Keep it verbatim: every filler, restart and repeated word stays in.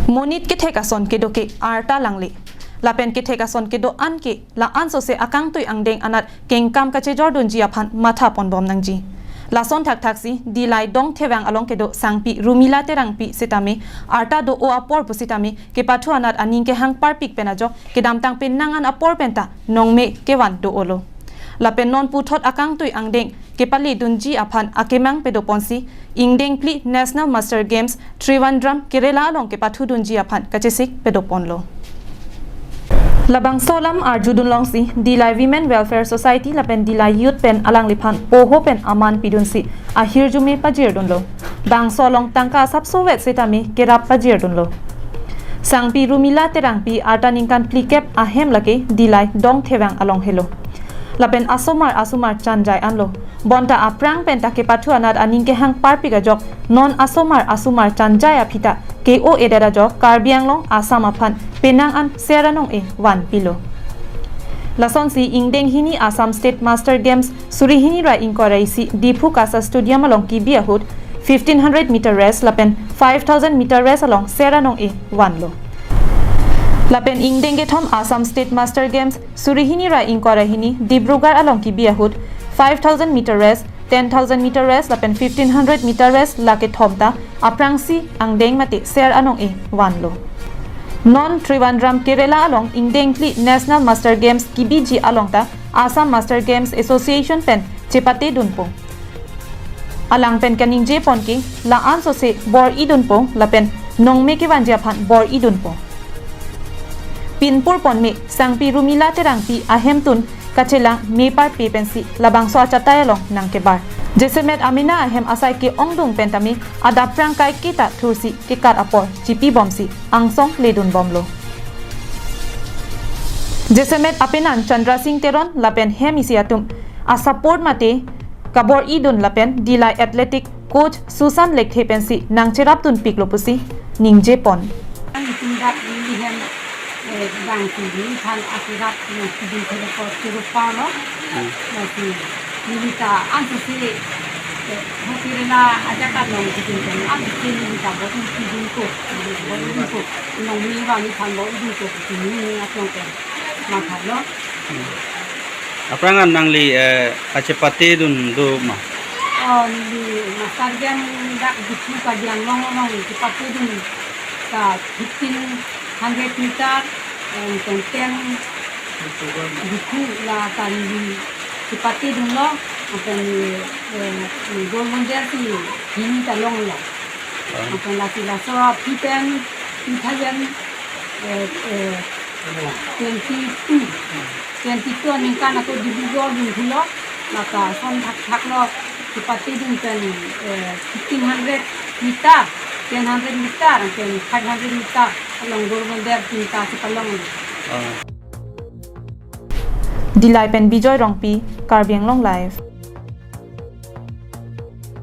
Monit kethek ason kedo ke arta langle. Lapen kethek ason kedo-an ke la-an sose akangtui angdeng anat kengkam kachejordunji aphan matha ponbom nangji. Lason thakthaksi Dillai Dongthevang along kedo sangpi Rumila Terangpi sitame arta do-o apor pusitame kepathu anat aning kehang parpik pen ajok kedamtang penang an apor penta nongme kevan do-olo. Lapen non puthot akangtui angdeng kepaledunji aphan akemang pedoponsi ingdeng phli National Master Games Trivandrum Kerala along kepathudunji aphan kachesik pedoponlo. Labangso alam arjudunlongsi Dillai Women Welfare Society lapen Dillai Youth pen alangliphan poho pen aman pidunsi ahirjume pajirdunlo. Bangso along tangka asapso vet sitame kerap pajirdunlo. Sangpi Rumila Terangpi arta ningkan phlikep ahem lake Dillai Dongthevang along helo. Lapen asomar asomar chanjai anlo. Bonta aphrang penta kepathu anat aning kehang parpik ajok non asomar asomar chanjai aphita ke-o-edet ajok Karbi Anglong Assam aphan penang an ser anong-e vanpilo. Lasonsi ingdeng hini Assam State Master Games suri hini ra ingkoi ra isi Diphu Kasa Stadium along kebi ahut fifteen hundred meter race lapen five thousand meter race along ser anong-e vanlo. Lapen ingdeng kethom Assam State Master Games suri hini ra ingkoi ra hini Dibrugarh along kebi ahut five thousand meter race, ten thousand meter race lapen fifteen hundred meter race la kethom ta aphrangsi angdeng mate ser anong-e vanlo. Non Trivandrum Kerala along ingdeng phli National Master Games kebiji along ta Assam Master Games Association pen chepatedunpo. Alang pen kaningje pon ke la-an sose bor-idunpo lapen nongme kevanji aphan bor-idunpo. Pinpur ponme Sangpi Rumila Terangpi ahemtun kachelang me parpe pensi labangso achatai along nangkebar. Jasemet amena ahem asai ke-ongdung pentame adap prang kaiketa thursi kekat apor chipibomsi angsong ledunbomlo. Jasemet apenan Chandra Singh Teron lapen hem isi atum asupport mate kabor-idun lapen Dillai Athletic coach Susan Lekthe pensi nangcherapdunpiklo pusi ningje pon. Ang itum dak neli hem, eh, bang suri than akerap nang suri thele ko suru pa no. Hmm. Lasi neli ta ansose, eh, hopi rena aja kan nong suri thele ansose neli ta bor-idunpo, bor-idunpo. Nongme vang neli than bor-idunpo, neli neli atong ke. Matha lo. Hmm. Aphrang an nangli, eh, kachepatedun do ma? Oh, neli Master Game dak Diphu Karbi Anglong along chepatedun ta fifteen hundred meter, em, ten ten Diphu la ta neli chepatedunlo, lapen, eh, gold medal si hini ta longlo. Oh. Lapen lasi laso aphi pen two thousand, eh, eh, twenty-two, twenty-two aningkan ako Dibrugarh dun thulo, lata ason thakthak lo, chepatedun pen, eh, fifteen hundred meter, ten hundred meter, pen five hundred meter along gold medal tinta chepalong. Ah. Dillai pen Bijoy Rongpi, Karbi Anglong Live.